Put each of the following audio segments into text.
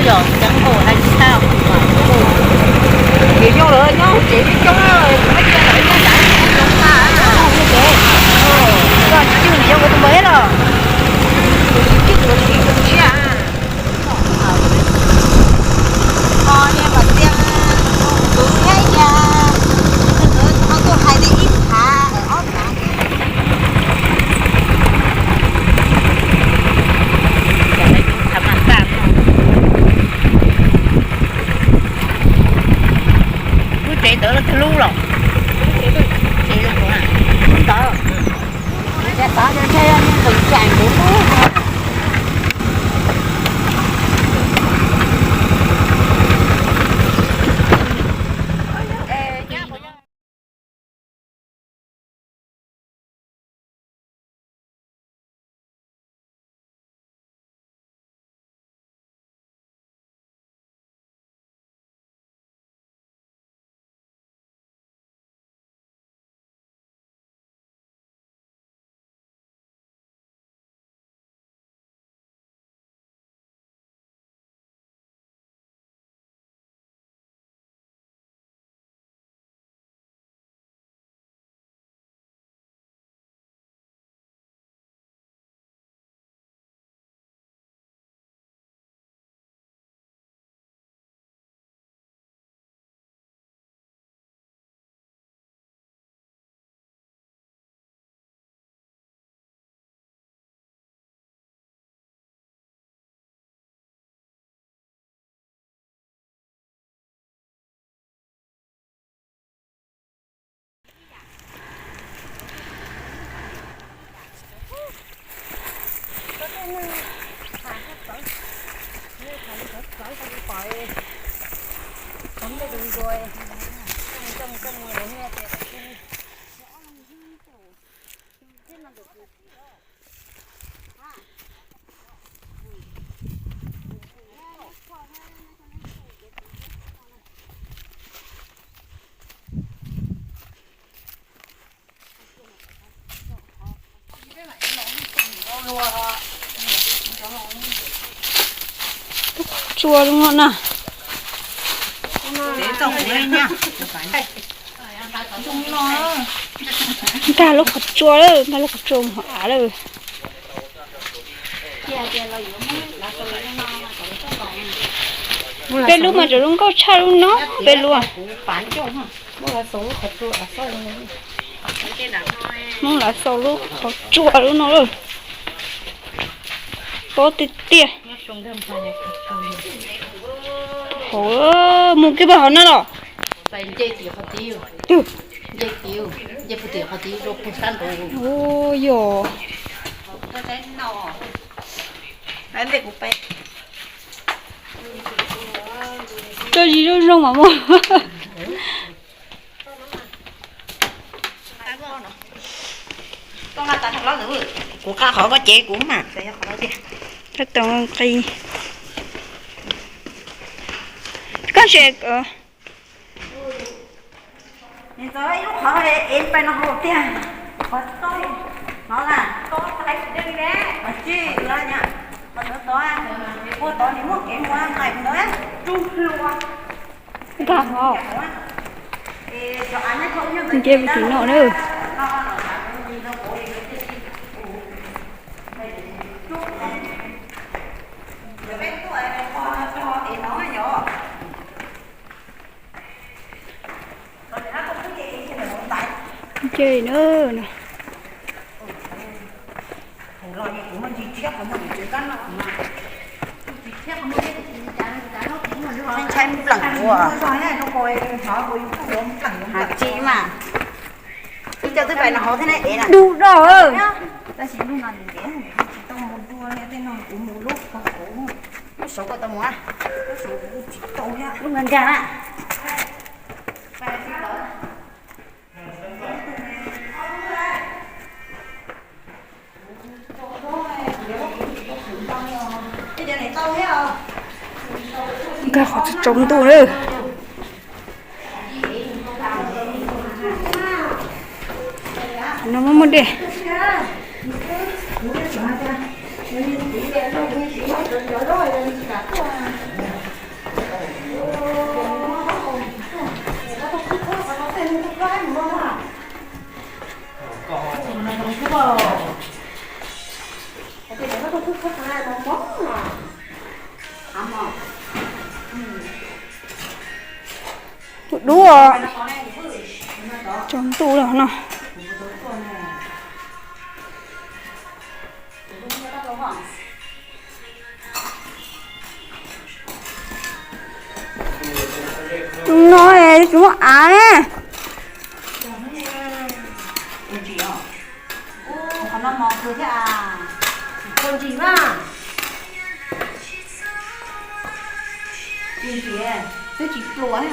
Cov ceeb hauj hais tsis tau. Ces yog lawv nyob hauv tsev coob coob, kuv muab cia lawv nyob nrad zoo tas. Koj tsis cwg nws yog ua tus npawg thiab los? Tsis cwg ua tsis zoo siab. Ho niag Vam Tiag, kuv thiab yas, nkawd ho tuaj hais li ib phav ob phav. Lub tsev ntawd los twg lub los? Tsev ntawd, tseem kuv lub. Lub qhov tsua zoo no na. Nkag lub qhov tsua lawm, nkag lub qhov tsua mus hauv av lawm. Peb lub mas tseem zoo nkauj tshaj lub no, peb lub. Hmoob lawv xaus lub qhov tsua lub no lawm. Pob tiag tiag. Hauv, mus kiag pem hauv no los? Twg? Ua yog. Cov zis zoo zoo mas mus. Kuv nqa qhov koj cev kuv mas. Koj tau nqi. Koj tseem ib lub qhov ev pais no hauv tiag. Qhov tob no na, tob hais tsis deb li ne. Qhov tsis lawm nyab, qhov ntawd tod, ua tod nws muaj kev mus nqaim ntawd, tsuj hlua. Nkag hauv. Nce pem tim no na. Nce na. Ntshai pleem ua. Hav tsis mas. Ib co twb pais no hauv thiab ne, ev na. Dub doj. Tab sis lub no ntev ntev tsis tau mus dua li tej no, kuv mus lub ko, lub saud koj tau mus a. Lub saud kuv tsis tau thiab, lub nkag nkag na. Nkag qhov tsaus ntuj lawm. No muaj muaj dej. Tus dub os, tsaus ntuj lawm no. Tus no es tsis muaj av ne. Twb tsis pluav.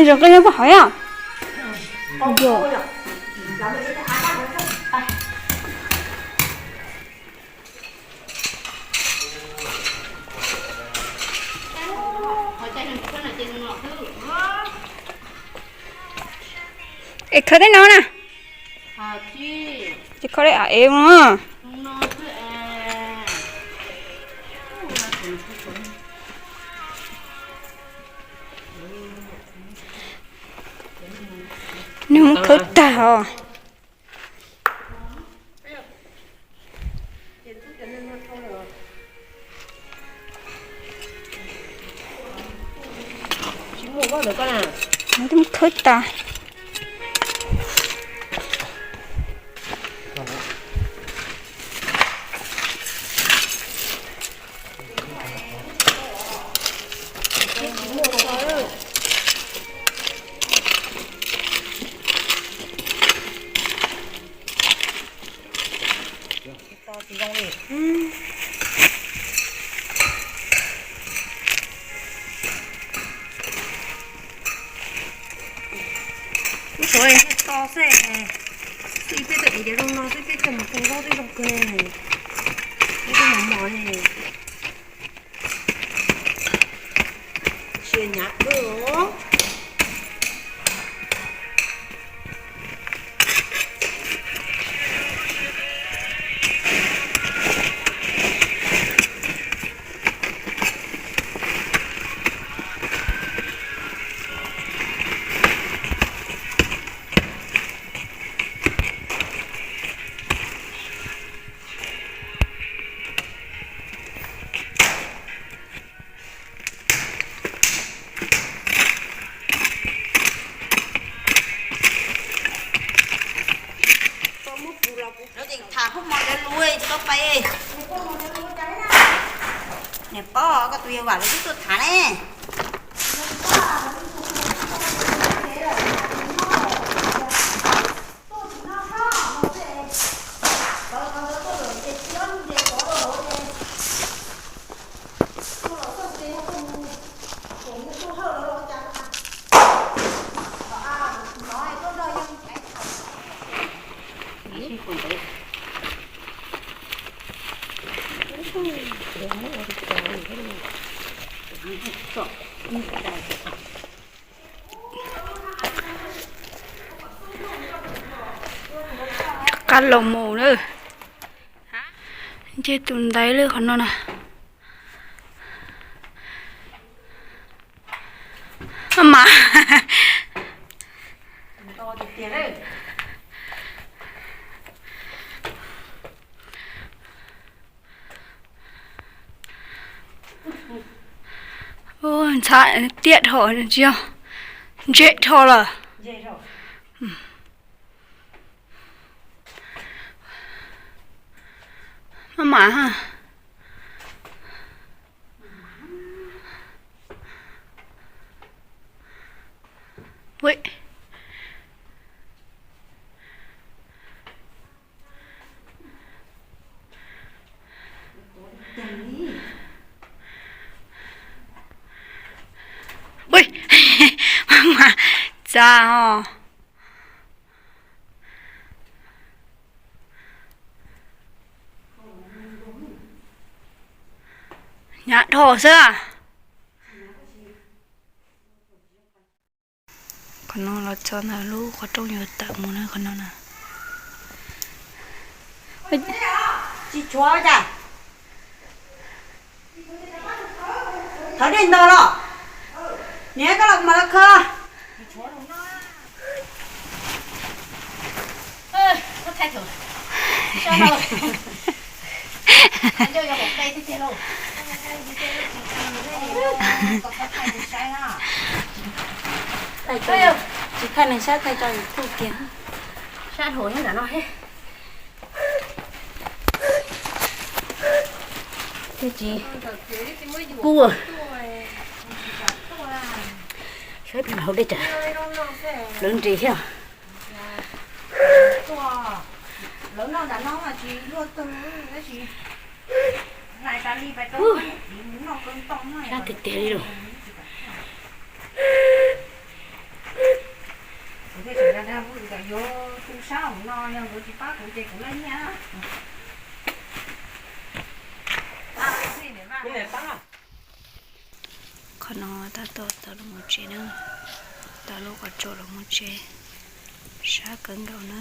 Zoo nqaij nyob puag hauv yom. Es khawb tej no na. Ces khawb tej av ev no. Nws muab khawb tag os. Nws twb muab khawb tas. Ub, suav to xwb, xij peb tau ev cov zoo no xwb peb coj mus pw zaub twb zoo kawg ne. Peb twb mos mos ne. Tsis hnyav kawg os. Tham pub mos cov lus tsis tau pais. Niam paub koj tus yawg vam lawv twb tuaj tham ne. Qab los mus na. Nce tus ntaiv lawm qhov no na. Mas ntxhab tiaj dhau, ntse dhau lawm. Maj mam. Ui, maj mam txav os. Hnyav dhau xwb. Qhov no los txog ntawm lub qhov rooj yuav tawm mus na qhov no na. Tsis tshuav cas? Thov dej ntog los. Niam, koj los kuv mam los kho. Tsis thaij neeg saib, thaij tso YouTube kiag. Sab hauv nyob nram no he. Thiab tsis pub. Saib peb hauv dej tsam lawv nres thiab. Lawv noj nram no mas tsis luaj twg tab sis hlais tas li pais rau, sab tiag tiag li lawm. Kuv thiaj tseem dag dag kuv kom yuav tu sab hauv no, yog nkawd tsis pab kuv ces kuv laj nyiaj. Qhov no tab tom tau los mus tsev na, tau lub qhov tsua los mus tsev, sab kawg nkaus na.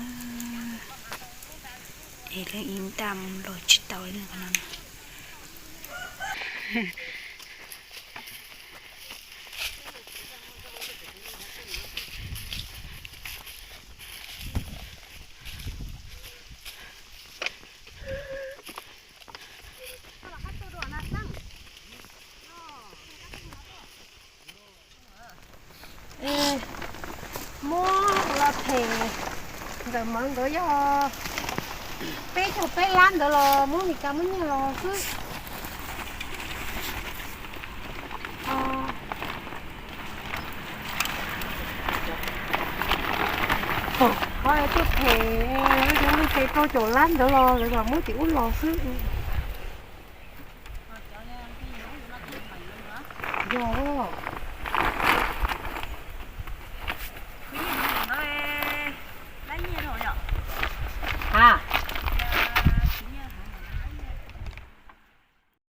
Es leej ib ntaj mus los tsis tau li qhov no na. Muab los them ntawm Maiv nkawd yog peb caug peb lab ntawd los muab Mes Kas muab nyiaj los xwb. Qhov tuaj them, lawv cov neeg them rau caum lab ntawd los lawv mam muab tim ub los xwb. Yog. Ha.